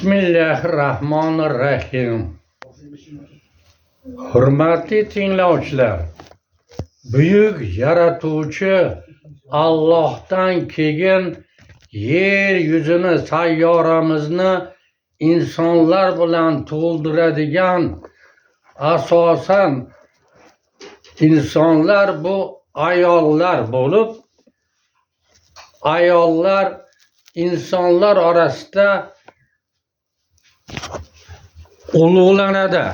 Bismillahirrohmanirrohim. Hurmatli tinglovchilar, buyuk yaratuvchi Allohdan keyin yer yuzini, sayyoramizni insonlar bilan to'ldiradigan asosan insonlar bu ayollar bo'lib, ayollar insonlar orasida ulug'lanadi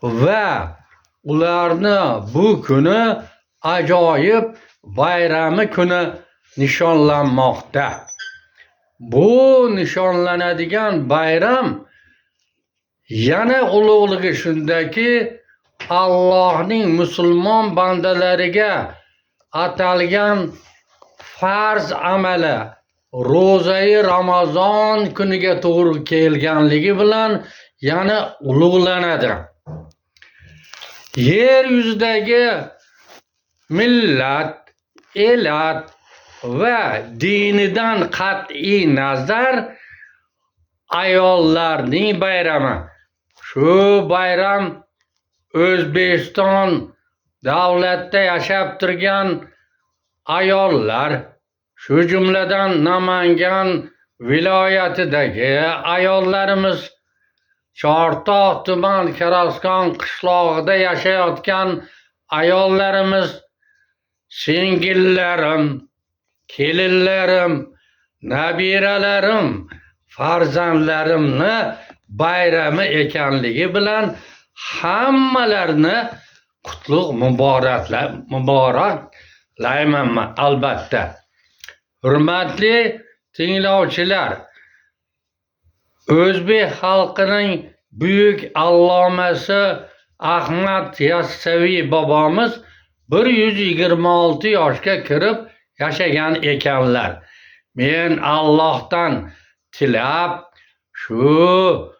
va ularni bu kuni ajoyib bayrami kuni nishonlanmoqda. Bu nishonlanadigan bayram yana ulug'ligi shundaki, Allohning musulmon bandalariga atalgan farz amali ro'zai Ramazon kuniga to'g'ri kelganligi bilan yana ulug'lanadi. Yer yuzidagi millat, elat va dinidan qat'iy nazar ayollarning bayrami. Shu bayram O'zbekiston davlatda yashab turgan ayollar, shu jumladan Namangan viloyatidagi ayollarimiz, Chortoq tuman Karasqon qishlog'ida yashayotgan ayollarimiz, singillarim, kelinlarim, nabiralarim, farzandlarimni bayrami ekanligi bilan hammalarini qutlug' muboraklayman albatta. Hurmatli tinglovchilar, o'zbek xalqining buyuk allomasi Ahmad Yassaviy bobomiz 126 yoshga kirib yashagan ekanlar. Men Allohdan tilab shu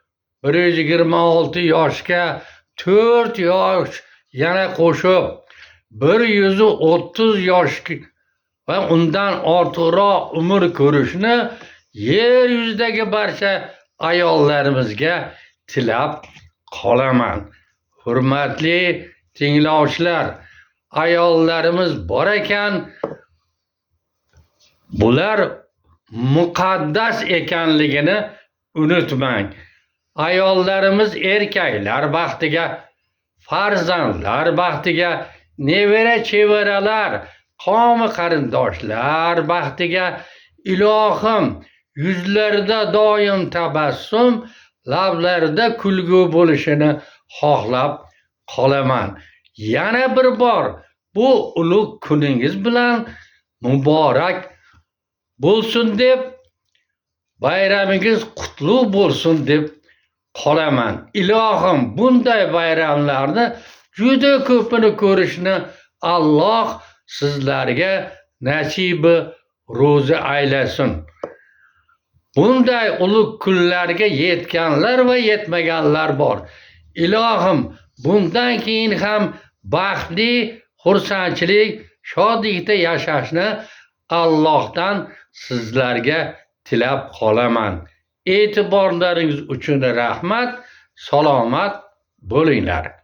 126 yoshga 4 yosh yana qo'shib 130 yosh va undan ortiqroq umr ko'rishni yer yuzidagi barcha ayollarimizga tilab qolaman. Hurmatli tinglovchilar, ayollarimiz bor ekan, bular muqaddas ekanligini unutmang. Ayollarimiz erkaklar baxtiga, farzandlar baxtiga, nevara chevaralar, qavmi qarindoshlar baxtiga, ilohim yuzlarida doim tabassum, lablarida kulgu bo'lishini xohlab qolaman. Yana bir bor bu ulug' kuningiz bilan muborak bo'lsin deb, bayramingiz qutlug' bo'lsin deb qolaman. Ilohim bunday bayramlarni juda ko'pini ko'rishni Alloh sizlarga nasibi ro'zi aylasin. Bunday ulug' kunlarga yetganlar va yetmaganlar bor. Ilohim bundan keyin ham baxtli, xursandchilik, shodlikda yashashni Allohdan sizlarga tilab qolaman. E'tiborlaringiz uchun rahmat, salomat bo'linglar.